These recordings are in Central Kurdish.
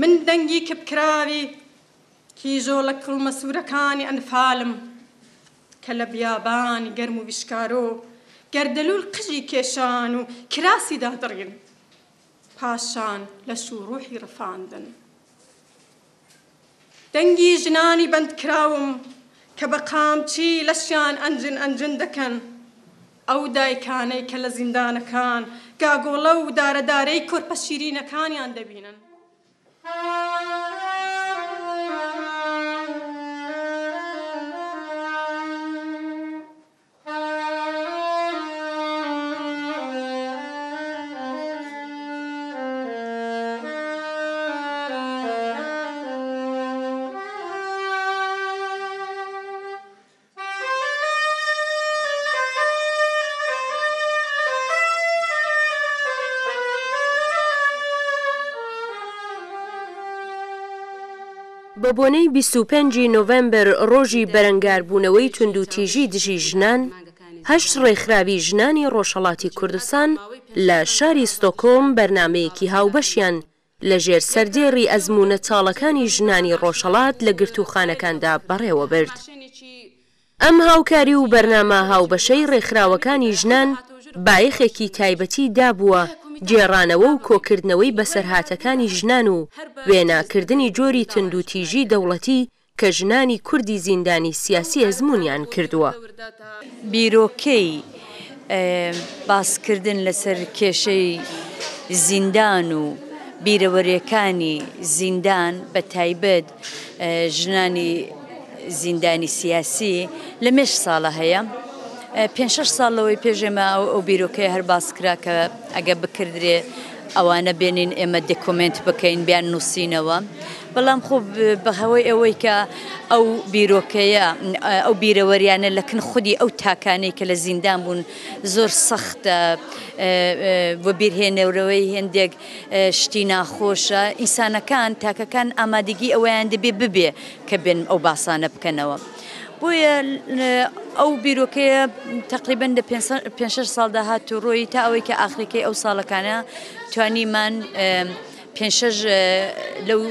من دەنگی کپکراوی کیژۆڵە کوڵمە سوورەکانی ئەنفالم کە لە بیابانی گەرم و ویشکارۆ گەردەلوول قژی کێشان و کراسی دادڕین، پاشان لەش و ڕوحی ڕفاندن. دەنگی ژنانی بەندکراوم کە بە قامچی لەشیان ئەنجن ئەنجن دەکەن، ئەو دایکانەی کە لە زیندانەکان گاگۆڵە و دارەدارەی کۆرپە شیرینەکانیان دەبینن. بە بۆنەی 25 ی نۆڤەمبەر ڕۆژی بەرەنگاربوونەوەی توندوتیژی دژی ژنان، هەشت ڕێکخراوی ژنانی ڕۆژهەڵاتی کوردستان لە شاری ستۆکۆڵم بەرنامەیەکی هاوبەشیان لە ژێر سەردێڕی ئەزموونە تاڵەکانی ژنانی ڕۆژهەڵات لە گرتووخانەکاندا بەڕێوە برد. ئەم هاوکاری و بەرنامە هاوبەشەی ڕێکخراوەکانی ژنان بایەخێکی تایبەتی دابووە گێڕانەوە و کۆکردنەوەی بەسەرهاتەکانی ژنان و وێناکردنی جۆری توندوتیژی دەوڵەتی کە ژنانی کوردی زیندانی سیاسی ئەزموونیان کردووە. بیرۆکەی باسکردن لەسەر کێشەی زیندان و بیرەوەرییەکانی زیندان بە تایبەت ژنانی زیندانی سیاسی لە مێژ ساڵە هەیە. پێنج شەش ساڵ لەوەی پێش ئێمە ئەو بیرۆکەیە هەر باس کرا کە ئەگە بکردرێ ئەوانە بێنین ئێمە دێکۆمێنت بکەین بیان نووسینەوە. بەڵام خۆ بە هەوەی ئەوەی کە ئەو بیرۆکەیە ئەو بیرەوەریانە لە کن خودی ئەو تاکانەی کە لە زیندان بوون زۆر سەختە وەبیرهێنەرەوەی هێندێک شتی ناخۆشە ئینسانەکان تاکەکان ئامادەگی ئەوەیان دەبێ ببێ کە بێن ئەو باسانە بکەنەوە. بۆیە ئەو بیرۆکەیە تقریبن لە پێ شەش ساڵدا هات و ڕۆی تا ئەوەی کە ئاخرەکەی ئەو ساڵەکانە توانیمان پێ شەش لەو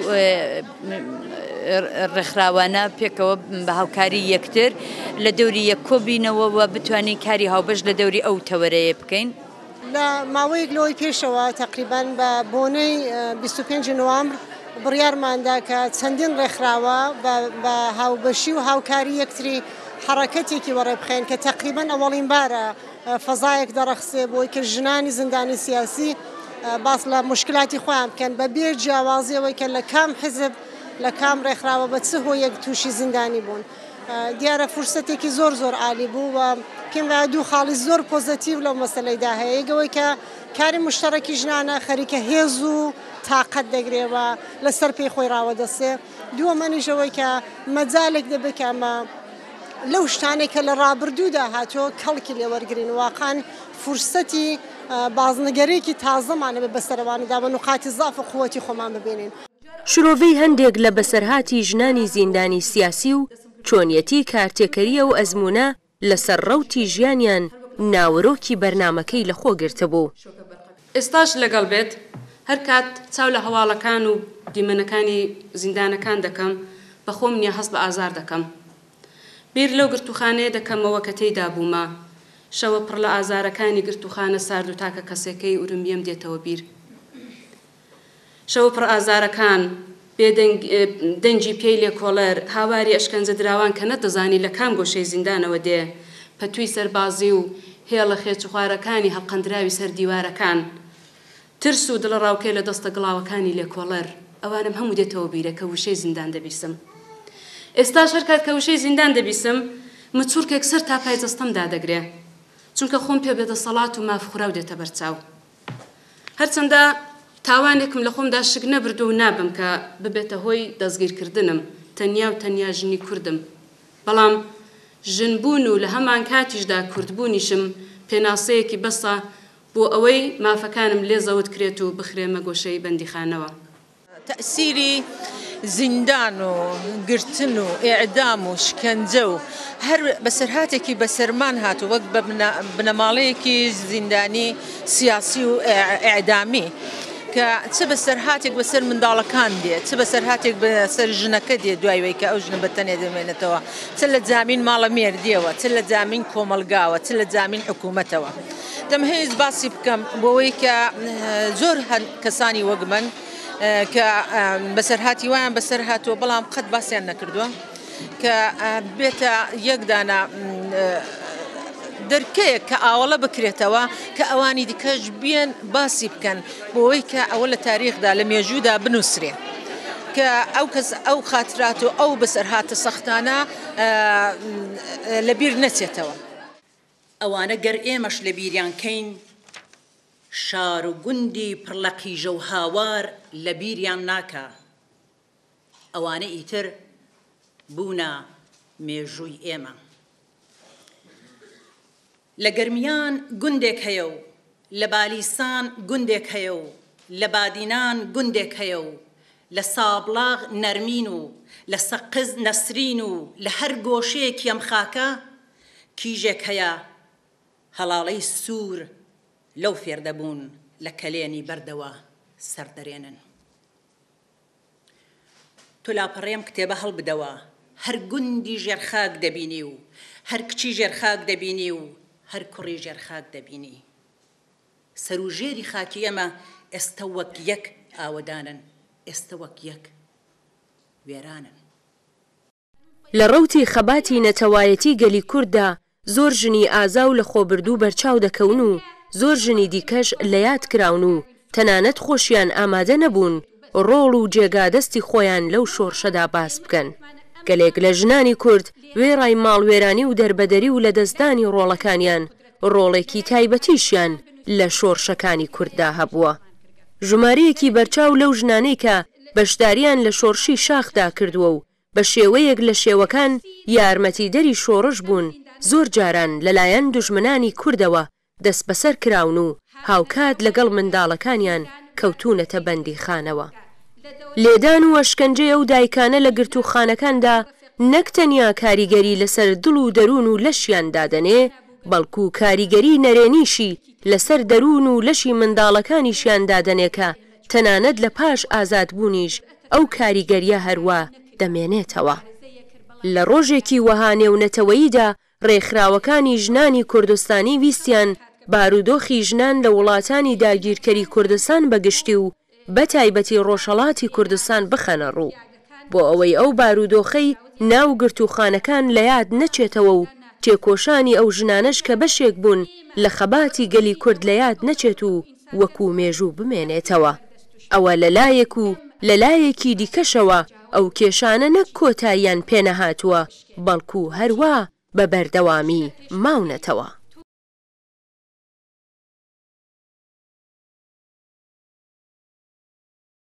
ڕێکخراوانە پێکەوە بە هاوکاری یەکتر لە دەوری یەک کۆبینەوە و بتوانین کاری هاوبەش لە دەوری ئەو تەوەرەیە بکەین. لە ماوەیەک لەوەی پێشەوە تەقریبەن بە بۆنەی 25 نوامبر بڕیارماندا کە چەندین ڕێکخراوە بە هاوبەشی و هاوکاری یەکتری حەڕەکەتێکی وەڕێ بخەین کە تەقریبەن ئەوەڵین بارە فەزایەک دەڕەخسێ بۆی کە ژنانی زیندانی سیاسی باس لە موشکلاتی خۆیان بکەن بە بێ جیاوازی ئەوەی کە لە کام حیزب لە کام ڕێکخراوە بە چ هۆیەک تووشی زیندانی بوون. دیارە فرسەتێکی زۆر زۆر عالی بوو و پێم وایە دوو خاڵی زۆر پۆزەتیڤ لەو مەسەلەیدا هەیە یەک ئەوەی کە کاری مشتەڕەکی ژنانە خەریکە هێز و تاقەت دەگرێ و لەسەر پێی خۆی ڕاوەدەستێ دووەمەنیش ئەوەی کە مەجالێک دەبێت کە ئەمە لەو شتانەی کە لە ڕابردوودا هاتووە کەڵکی لێ وەرگرین واقعا فرسەتی بازنگەرێکی تازەمان هەبێت بەسەرەوانەدا و نوقاتی زەعف و قوەتی خۆمان ببینین. شرۆڤەی هەندێک لە بەسەرهاتی ژنانی زیندانی سیاسی و چۆنیەتی کارتێکەری ئەو ئەزموونە لەسەر ڕەوتی ژیانیان ناوەرۆکی بەرنامەکەی لەخۆ گرتبوو. ئێستاش لەگەڵ بێت هەر کات چاو لە هەواڵەکان و دیمەنەکانی زیندانەکان دەکەم بە خۆم نیە هەست بە ئازار دەکەم. بیر لەو گرتووخانەیە دەکەمەوە کە تێیدا بوومە. شەوە پڕ لە ئازارەکانی گرتووخانە سارد و تاکەکەسێکەی ئورمیەم دێتەوە بیر. شەوە پڕ ئازارەکان، بێ دەنگی پێی لێکۆڵەر، هاواری ئەشکەنجەدراوان کە نەتدەزانی لە کام گۆشەی زیندانەوە دێ، پەتووی سەربازی و هێڵە خێچوخوارەکانی هەڵقەندراوی سەر دیوارەکان، ترس و دڵەڕاوکێ لە دەستە گڵاوەکانی لێکۆڵەر، ئەوانەم هەموو دێتەوە بیرە کە وشەی زیندان دەبیسم. ئێستاش هەر کات کە وشەی زیندان دەبیسم، مچوڕکێک سەر تا پای جەستەم دادەگرێ. چونکە خۆم پێ بێدەسەڵات و مافخوراو دێتە بەرچاو. هەرچەندە تاوانێکم لە خۆمدا شک نەبردووە و نابم کە ببێتە هۆی دەستگیرکردنم، تەنیا و تەنیا ژنی کوردم، بەڵام ژن بوون و لە هەمانکاتیشدا کوردبوونیشم پێناسەیەکی بەسە بۆ ئەوەی مافەکانم لێ زەوت کرێت و بخرێمە گۆشەی بەندیخانەوە. تەئسیری زیندان و گرتن و ئێعدام و شکەنجە و هەر بەسەرهاتێکی بەسەرمان هات و وەک بە بنەماڵەیەکی زیندانی سیاسی و ئێعدامی. کە چ بەسەرهاتێک بەسەر منداڵەکان دێ، چ بەسەرهاتێک بەسەر ژنەکە دێ دوای وەی کە ئەو ژنە بە تەنێ دەمێنێتەوە، چ لە جامین ماڵە مێردیەوە، چ لە جامین کۆمەڵگاوە، چ لە جامین حکوومەتەوە. دەمهەویست باسی بکەم بۆوەی کە زۆر هەن کەسانی وەک من کە بەسەرهاتی وایان بەسەر هاتووە بەڵام قەت باسیان نەکردووە. کە بێتە یەک دانە دەرکەیەک کە ئاوەڵە بکرێتەوە کە ئەوانی دیکەش بێن باسی بکەن بۆی کە ئەوە لە تاریخدا لە مێژوودا بنووسرێ کە ئەو کەس ئەو خاترات و ئەو بەسەرهاتە سەختانە لەبیر نەچێتەوە. ئەوانە گەر ئێمەش لەبیریان کەین شار و گوندی پڕ لە قیژە و هاوار لەبیریان ناکا. ئەوانە ئیتر بوونە مێژووی ئێمە. لە گەرمیان گوندێک هەیە و لە بالیسان گوندێک هەیە و لە بادینان گوندێک هەیە و لە سابڵاغ نەرمین و لە سەقز نەسرین و لە هەر گۆشەیەکی ئەم خاکە کیژێک هەیە هەڵاڵەی سوور لەو فێردەبوون لە کەلێنی بەردەوە سەر دەرێنن. تۆ لاپەڕەی ئەم کتێبە هەڵبدەوە، هەر گوندی ژێر خاک دەبینی و هەر کچی ژێر خاک دەبینی و هەر کوڕی ژێر خاک دەبینی. سەر و ژێری خاکی ئێمە ئێستە وەک یەک ئاوەدانن، ئێستە وەک یەک وێرانن. لە ڕەوتی خەباتی نەتەوایەتی گەلی کورددا زۆر ژنی ئازا و لەخۆبردوو بەرچاو دەکەون و زۆر ژنی دیکەش لە یاد کراون و تەنانەت خۆشیان ئامادە نەبوون ڕۆڵ و جێگا دەستی خۆیان لەو شۆڕشەدا باس بکەن. گەلێک لە ژنانی کورد وێڕای ماڵوێرانی و دەربەدەری و لەدەستدانی ڕۆڵەکانیان، ڕۆڵێکی تایبەتیشیان لە شۆڕشەکانی کورددا هەبووە. ژمارەیەکی بەرچاو لەو ژنانەی کە بەشدارییان لە شۆڕشی شاخدا کردووە و بە شێوەیەک لە شێوەکان یارمەتیدەری شۆڕش بوون، زۆر جاران لەلایەن دوژمنانی کوردەوە دەستبەسەر کراون و هاوکات لەگەڵ منداڵەکانیان کەوتوونەتە بەندیخانەوە. لێدان و ئەشکەنجەی ئەو دایکانە لە گرتووخانەکاندا نەک تەنیا کاریگەری لەسەر دڵ و دەروون و لەشیان دادەنێ، بەڵکو کاریگەری نەرێنیشی لەسەر دەروون و لەشی منداڵەکانیشیان دادەنێ کە تەنانەت لە پاش ئازادبوونیش ئەو کاریگەرییە هەروا دەمێنێتەوە. لە ڕۆژێکی وەها نێونەتەوەییدا ڕێکخراوەکانی ژنانی کوردستانی ویستیان بارودۆخی ژنان لە وڵاتانی داگیرکەری کوردستان بە گشتی و بە تایبەتی ڕۆژهەڵاتی کوردستان بخەنە ڕوو بۆ ئەوەی ئەو بارودۆخەی ناو گرتووخانەکان لە یاد نەچێتەوە و تێکۆشانی ئەو ژنانەش کە بەشێک بوون لە خەباتی گەلی کورد لە یاد نەچێت و وەکوو مێژوو بمێنێتەوە. ئەوە لە لایەک و لە لایەکی دیکەشەوە ئەو کێشانە نەک کۆتاییان پێ نەهاتووە، بەڵکوو هەروا بە بەردەوامی ماونەتەوە.